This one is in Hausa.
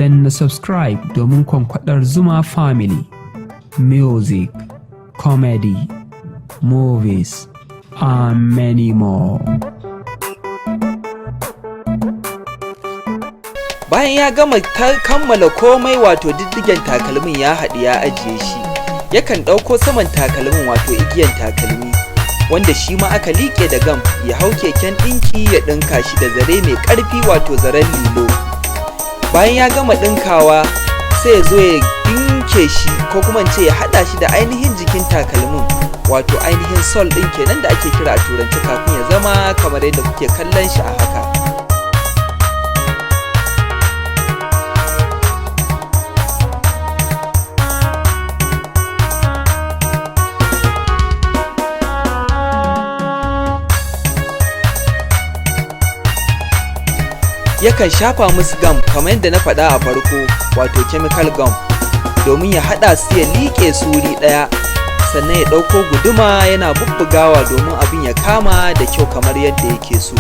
Danna subscribe domin kwankwadar Zuma Family. Music, comedy, movies, and many more. Bayan ya gama kammala komai, wato diddigen takalmin ya haɗu, ya ajiye shi, yakan ɗauko saman takalmin, wato igiyan takalmi, wanda shi ma aka liƙe da gam, ya hau keken ɗinki ya ɗinka shi da zare mai ƙarfi, wato zaren lilo. Bayan ya gama ɗinkawa, sai ya zo ya ɗinke shi, ko kuma in ce ya haɗa shi da ainihin jikin takalmin, wato ainihin sole ɗin kenan da ake kira a Turanci, kafin ya zama kamar yadda kuke kallon shi a haka. Yakan shafa musu gam kamar yadda na faɗa a farko, wato chemical gum, domin ya haɗa su ya liƙe su wuri ɗaya. Sannan ya ɗauko guduma yana bubbugawa domin abin ya kama da kyau kamar yadda yake so.